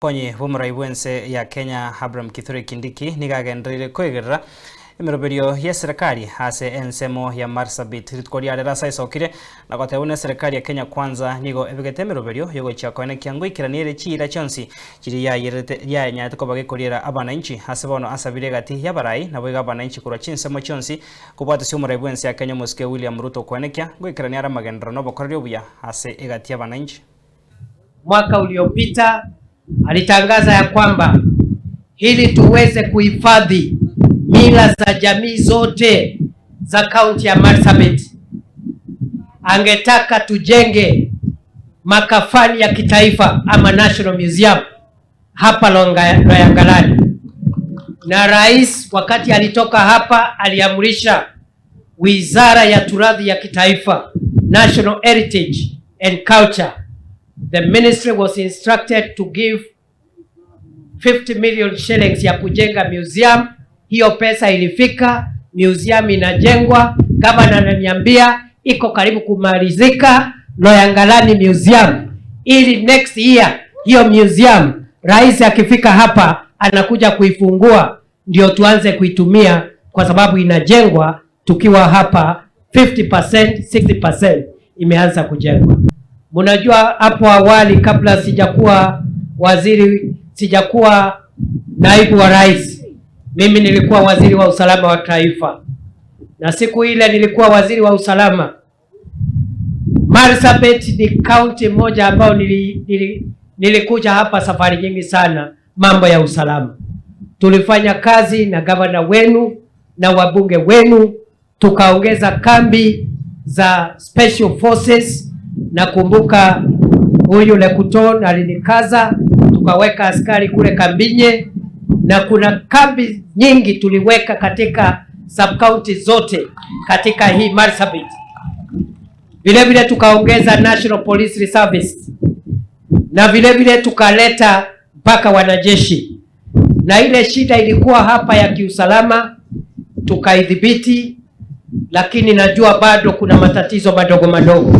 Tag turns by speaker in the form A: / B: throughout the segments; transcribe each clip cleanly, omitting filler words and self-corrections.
A: Konye b'omorai bwense ya Kenya Abraham Kithure Kindiki nigagendereire kwegerera emiroberio ya serikali ase ensemo ya Marsabit rituko ria rero ase aisokire na goteba buna eserikali ya Kenya Kwanza nigo ebegete emiroberio yogochia koenekia ngoikeraniere chiira chionsi chiri yayerete yanyarete koba gekoriera abananchi ase bono asabire egati y'abarai nabo iga abananchi korwa chinsemo chionsi kobwatisia omorai bwense ya Kenya omosike William Ruto koenekia ngoikerania are amagenderero na obokoreri obuya ase egati y'abananchi.
B: Mwaka uliopita alitangaza ya kwamba ili tuweze kuhifadhi mila za jamii zote za kaunti ya Marsabit, angetaka tujenge makafani ya kitaifa ama National Museum hapa Loyangalani. Na rais wakati alitoka hapa aliamrisha Wizara ya Turathi ya Kitaifa, National Heritage and Culture, the ministry was instructed to give 50 million shillings ya kujenga museum. Hiyo pesa ilifika, museum inajengwa. Gavana ananiambia iko karibu kumalizika, Loyangalani Museum, ili next year hiyo museum rais akifika hapa anakuja kuifungua, ndio tuanze kuitumia, kwa sababu inajengwa tukiwa hapa 50%, 60% imeanza kujengwa. Mnajua hapo awali kabla sijakuwa waziri, sijakuwa naibu wa rais, mimi nilikuwa waziri wa usalama wa taifa, na siku ile nilikuwa waziri wa usalama. Marsabit ni kaunti moja ambayo nilikuja hapa safari nyingi sana, mambo ya usalama. Tulifanya kazi na gavana wenu na wabunge wenu, tukaongeza kambi za special forces. Nakumbuka huyu Lekuton alinikaza, tukaweka askari kule Kambinye, na kuna kambi nyingi tuliweka katika sub county zote katika hii Marsabit. Vile vile tukaongeza National Police Service na vile vile tukaleta mpaka wanajeshi, na ile shida ilikuwa hapa ya kiusalama tukaidhibiti, lakini najua bado kuna matatizo madogo madogo.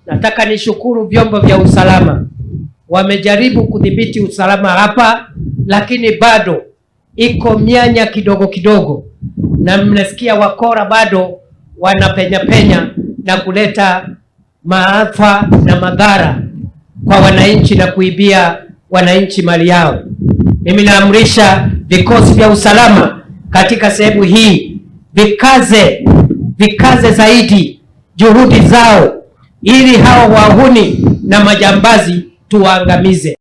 B: Nataka nishukuru vyombo vya usalama, wamejaribu kudhibiti usalama hapa, lakini bado iko mianya kidogo kidogo, na mnasikia wakora bado wanapenya penya na kuleta maafa na madhara kwa wananchi na kuibia wananchi mali yao. Mimi naamrisha vikosi vya usalama katika sehemu hii vikaze, vikaze zaidi juhudi zao ili hawa wahuni na majambazi tuwaangamize.